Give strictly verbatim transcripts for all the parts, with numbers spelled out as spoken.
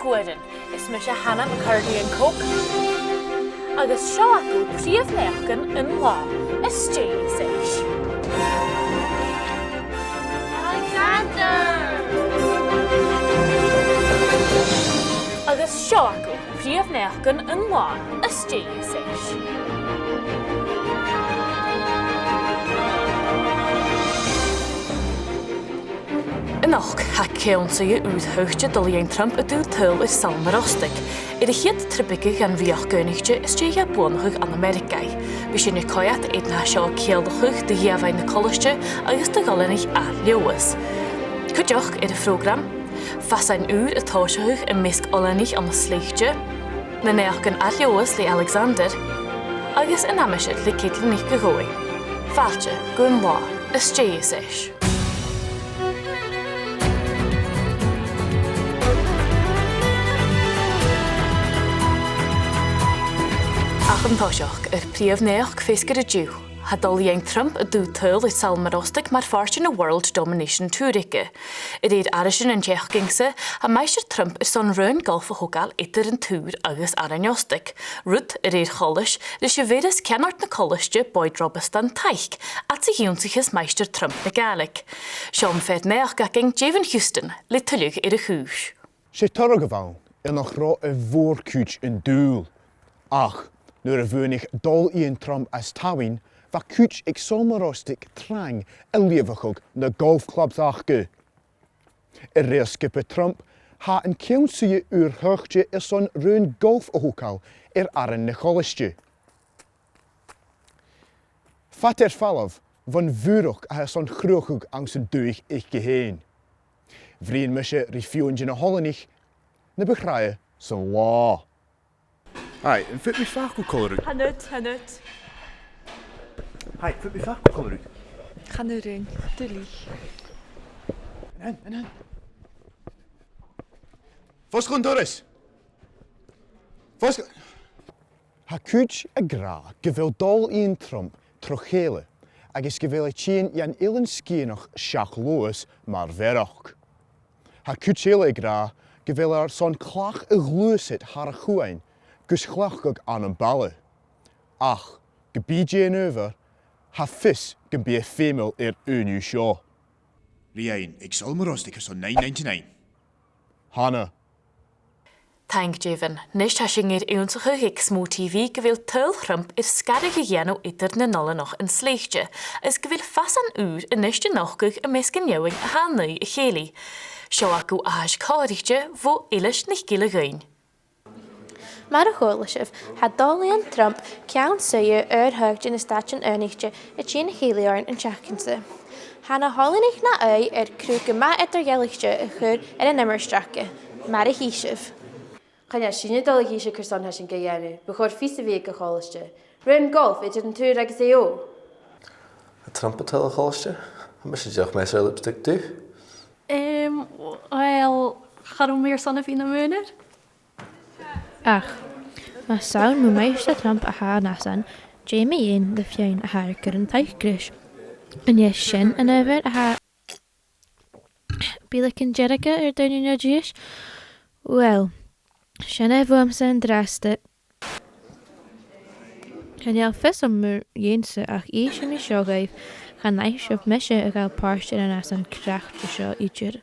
Uaireannan, is mise Hannah McCurdy an Coke, agus seo agaibh prìomh naidheachdan an latha, às dèidh seo. Alexander! Agus seo agaibh prìomh naidheachdan an latha, às dèidh seo. Anochd, tha ceann-suidhe ùr-thoirt Donald Trump a' dol air Sabhal Mòr Ostaig, air a' chiad trip aige dhan Rìoghachd Aonaichte às dèidh e buannachadh ann an Ameireagaidh. Bidh sinn a' coimhead air na tha seo a' ciallachadh do gheamhraidh na colaiste agus do dh'oileanaich ath-Leòdhas. Cuideachd air a' phrògram, fasan ùr a' tòiseachadh am measg oileanaich ann an Slèite, na naidheachdan ath-Leòdhas le Alexander, agus an aimsir le Caitlin NicDhòmhnaill. Fàilte gun latha, às dèidh seo. Ach an toiseach, ar prìomh naidheachd feasgar an-diugh. Tha Donald Trump a' dol air Sabhal Mòr Ostaig mar phàirt den World Domination Tour aige. A rèir aithrisean an t-seachdain-sa, tha Maighstir Trump airson raon golf a thogail eadar an Tùr agus Arain Ostaig, rud, a rèir choltais, ris a bheireas ceannard na colaiste, Boyd Robasdan, taic, fhad 's a dh'ionnsaich Maighstir Trump na Gàidhlig. Seo am fear-naidheachd againn, Devan Houston, le tuilleadh air a' chùis. 'S e toradh a bh' ann, air nach robh a' mhòr-chuid an dùil. Ach nuair a bhuannaich Dòmhnall Iain Trump as t-Samhain, bha cuid aig Sabhal Mòr Ostaig trang a' lìobhadh na golf clubs aca. A rèir sgioba Trump, tha an ceann-suidhe ùr-thoirt airson raon golf a thogail air aran na colaiste. Fada air falbh bhon bhùrachd a tha airson cruthachadh anns an dùthaich aice fhèin. Bhruidhinn mise ri feadhainn de na h-oileanaich na bu thràithe san latha. Hi, am faod mi fàgail còmhla riut? Chan fhaod, chan fhaod. Hi, am faod mi fàgail còmhla riut? Chan urrainn, duilich. An, an, an. Fosgail an doras. Fosgail. Tha cuid ag ràdh gu bheil Dòmhnall Iain Trump tro chèile agus gu bheil e a' tighinn dhan Eilean Sgitheanach seach Leòdhas mar mhearachd. Tha cuid eile ag ràdh gu bheil e airson clach a ghluasad thar a' chuain gus cleachdadh ann am baile. Ach ge bith dè an adhbhar, tha fios gum bi e feumail air ùrnaigh seo. Ri fhaighinn aig Sabhal Mòr Ostaig airson nine ninety-nine. Hannah. Taing, Devan. A-nis tha sinn air ionnsachadh aig Smo TV gu bheil tadhal Thrump air sgaradh a dhèanamh eadar nan oileanach an Slèite, is gu bheil fasan ùr a-nis a' nochdadh am measg an fheadhainn a tha an aghaidh a chèilidh. Seo agaibh aithisg chòmhdaichte bho Eilis NicGilleDhuinn. Mar a chuala sibh, tha Dòmhnall Iain Trump, ceann-suidhe ùr-thoirt de na Stàitean Aonaichte, a' tighinn a chèilidh oirnn an t-seachdain-sa. Tha na h-oileanaich na aghaidh air cruth gu math eadar-dhealaichte a chur air an iomairt aca, mar a chì sibh. Chan eil sinne a' dol a dh'innse carson tha sinn ga dhèanamh, bu chòir fios a bhith aig a' cholaiste. Raon golf eadar an Tùr agus Aodh. Tha Trump a' tadhal a' cholaiste? Tha mise dìreach measail air lipstick dubh. Em, uill, cha robh mi airson a bhith nam aonar. Ach, mas ann mu Mhaighstir Trump a tha an fhasan, dè mu dheidhinn do dh'fheadhainn a tha air cur an taic ris? An e sin an adhbhar a tha bileagan dearga air daoine an-diugh? Uill, sin e bhuamsa an-dràsta. Chan eil fhios agam mu dheidhinn-sa ach innsidh mi seo dhuibh, chan fhaigh sibh mise a ghabhail pàirt air an fhasan craicte seo idir.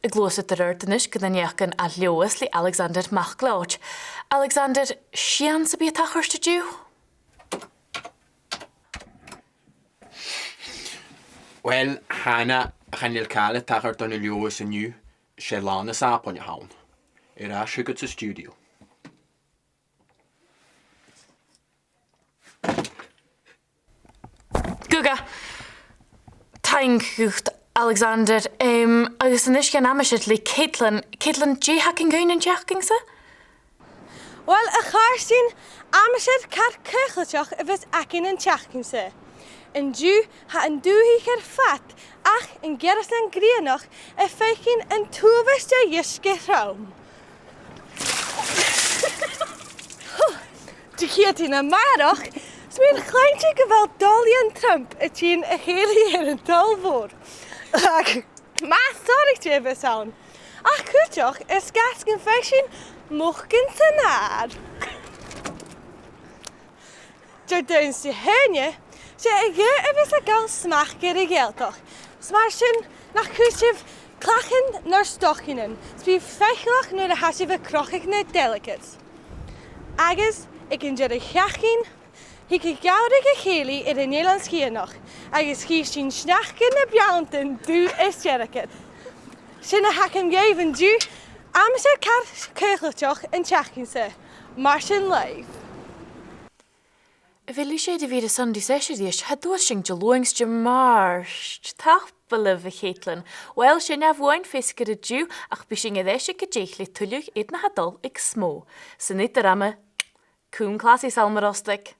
A' gluasad air adhart a-nis gu na naidheachdan ath-Leòdhas le Alexander MacLeòid. Alexander, seann sam bith a' tachairt an-diugh? Uill, Hannah, chan eil càil a' tachairt ann an Leòdhas an-diugh, 's e Là na Sàbaid a th' ann. Air ais thugad san stiùidio. Guga. Taing dhut, Alexander. Em, agus a-nis dhan aimsir le Caitlin. Caitlin, dè th' againn dhuinn an t-seachdain-sa? Uill, a chàirdean, aimsir car caochlaideach a bhios againn an t-seachdain-sa. An-diugh, tha an dùthaich air fad ach an gearasdan grianach a' faicinn an t-uabhas de dh'uisge throm. Diciadain a-màireach, Is mi a' cluinntinn gu bheil Dòmhnall Trump a' tighinn a chèilidh air an t-Sabhal Mhòr. Ach, math sònraichte a bhios ann. Ach cuideachd, is gas gun faic sinn mucan san adhar. Diardaoin Shathairne, 's e a' ghaoth a bhios a' gabhail smachd air a' Ghàidhealtachd. Is mar sin, nach cuir sibh clachan nur stocainnean, 's bithibh faiceallach nuair a tha sibh a' crochadh na delicates. Agus, aig an deireadh-sheachdain, thig a' gheamhradh a chèilidh air an Eilean Sgitheanach, agus chì sinn sneachda na beanntan dubh is dearcad. Sin a th' agam dhuibh an-diugh, aimsir car caochlaideach an t-seachdain-sa. Mar sin leibh. A bheil sibh air a bhith air an Sunday Session a-rithist? Tha, dh'fhàs sinn Diluain 's Dimàirt. Tapadh leibh, a Chaitlin. Uill, sin e bhuainn feasgar an-diugh, ach bidh sinn air ais aig a deich le tuilleadh air na tha dol aig Smo. San eadar-ama, cùm clas, a Salm Rostaig.